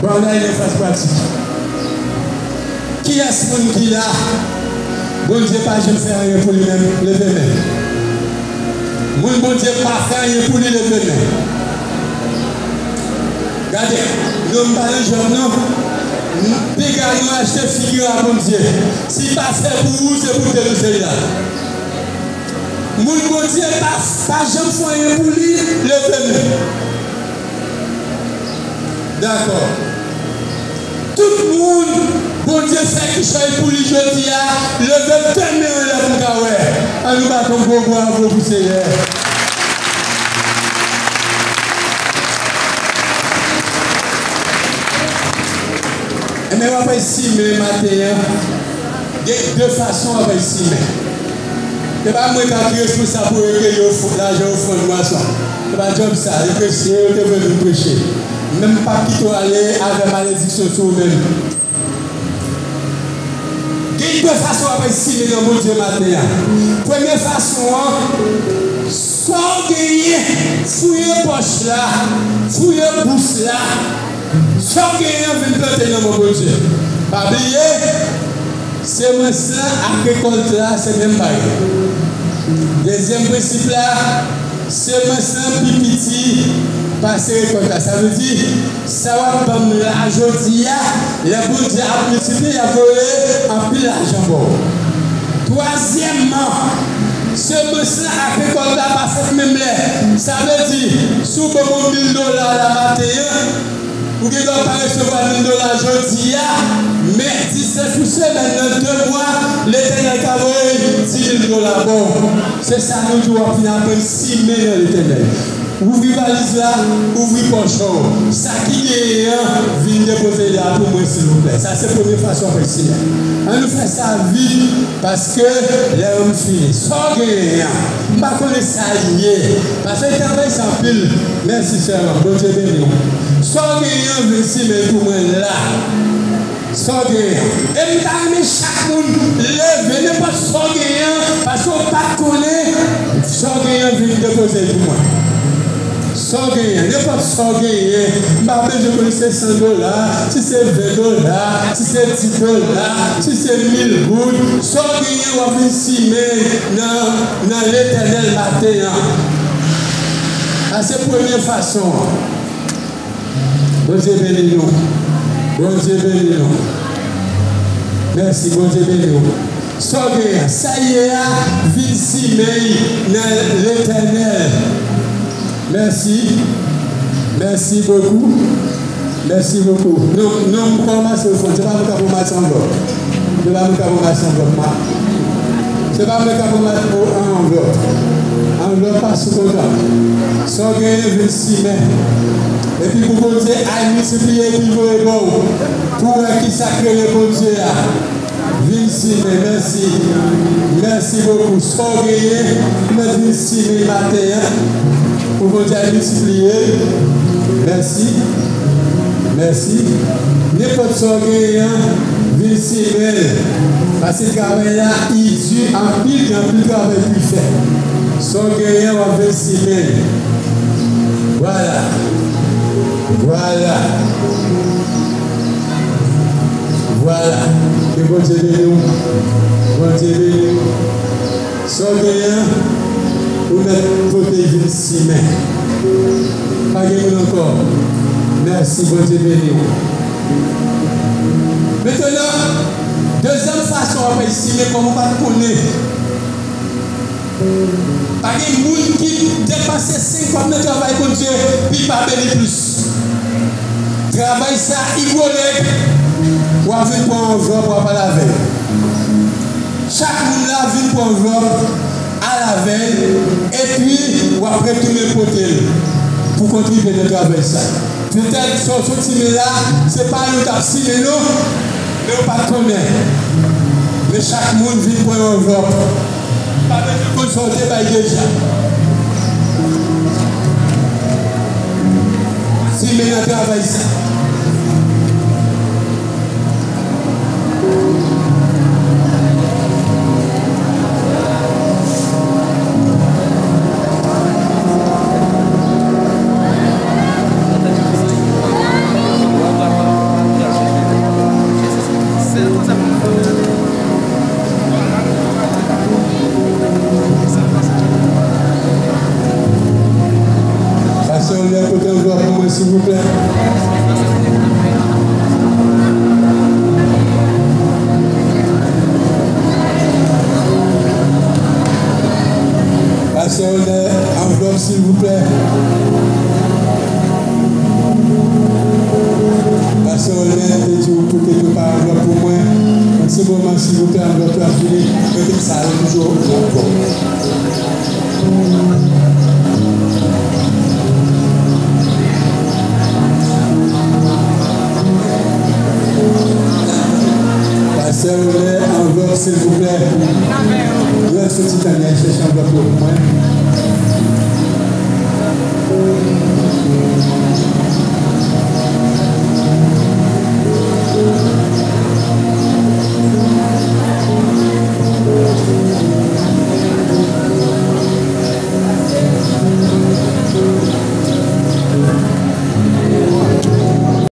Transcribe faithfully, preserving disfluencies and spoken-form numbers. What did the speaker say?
Bon, ann ale nan faz pratik. Kiyès moun ki la, Bondye pa janm fè anyen pou li menm? Leve men. Moun Bondye pa fè anyen pou li, leve men. Gade, non, m pa nan Jòb, non. Piga nou achte figi a Bondye. Si l pa fè pou ou, se pou te nou seri la. Moun Bondye pa, pa janm fè anyen pou li, leve men. Dakò. Tout moun Bondye fè kichòy pou li jodi a, leve de men anlè pou m ka wè. Ann nou bat yon gwo bravo pou Senyè. Ebyen, w ap simen maten an. Gen de fason w ap simen. Se pa mwen k ap responsab pou yo rekeyi ofrann, lajan ofrann mwason. Se pa djòb sa, yo preche, yo te vle vin preche. Men m p ap kite w ale avè malediksyon sou ou menm. Gen de fason w ap simen nan Bondye maten an. Premye fason an, sa w genyen, fouye pòch la, fouye bous la, sa w genyen an vin plante nan men Bondye. Pa bliye, semans lan ak rekòlt la se menm bagay. Dezyèm prensip la, semans lan pi piti pase rekòlt la. Sa vle di, sa w ap ban m la jodi a, lè Bondye ap miltipliye, l ap voye anpil lajan ba w. Twazyèmman, semans lan ak rekòlt la pa fèt menm lè. Sa vle di, si w ban m yon mil dola la maten an, ou gendwa pa resevwa mil dola jodi a, men disèt pou semèn nan, de mwa, Letènèl ka voye dis mil dola ba w. Se sa nou di w ap fin aprann simen nan Letènèl. Ouvri valiz la, ouvri pòch ou. Sa ki genyen an, vin depoze la pou mwen, silvouplè. Sa se premye fason w ap simen. Ann nou fè sa vit, paske lè an m fini. Sa w genyen an, m pa konnen sa l ye. Paske travay sa anpil. Mèsi sè m, Bondye beni w. Sa w genyen an, vin simen l pou mwen la. Sa w genyen an. E m ta renmen chak moun leve nenpòt sa w genyen an, paske w pa t konnen sa w genyen an, vin depoze l pou mwen. Sa w genyen an, nenpòt sa w genyen an. M pa bezwen konnen se san dola, si se ven dola, si se dis dola, si se mil goud. Sa w genyen an, w ap vin simen nan, nan Letènèl maten an. Sa se premye fason an. Bondye beni nou. Bondye beni nou. Mèsi, Bondye beni w. Sa w genyen an, sa l ye a, vin simen l nan Letènèl. Mèsi. Mèsi bokou. Mèsi bokou. Non, non, m kòmanse ofrann. Se pa mwen k ap ranmase anvlòp. Se pa mwen k ap ranmase anvlòp, ma. Se pa mwen k ap ranmase anvlòp. Anvlòp pa sou kontan. Sa w genyen, vin simen. Epi pou Bondye al miltipliye epi voye ba w. Pou w wè kisa k rele Bondye a. Vin simen, mèsi. Mèsi bokou. Sa w genyen, ou mèt vin simen maten an. Pou Bondye al miltipliye. Mèsi. Mèsi. Nenpòt sa w genyen an, vin simen l. Paske travay la, li di anpil, gen anpil travay pou l fè. Sa w genyen an, w ap vin simen l. Vwala. Vwala. Vwala. Ke Bondye beni w. Bondye beni w. Sa w genyen an, ou mèt pote vin simen. Pa gen moun ankò. Mèsi, Bondye beni w. Mentnan, dezyèm fason w ap simen, kòm ou pa t konnen. Pa gen moun ki depanse senk kòb nan travay Bondye, pi pa beni plis. Travay sa, li gwo nèg, w ap vin pran anvlòp, w ap al avè l. Chak moun la vin pran anvlòp, al avè l, epi w ap retounen pote l pou kontribye nan travay sa. Petèt, sa w sot simen la, se pa yo t ap simen non, men yo pa t konnen. Men chak moun vin pran yon anvlòp. Pa bezwen konn sa w te bay deja. Simen nan travay sa. Silvouplè. Pastè Olnè, anvlòp, silvouplè. Pastè Olnè te di w pou te prepare anvlòp pou mwen. Yon ti moman, silvouplè, anvlòp la ap vini. Mete sa yo toujou nan anvlòp.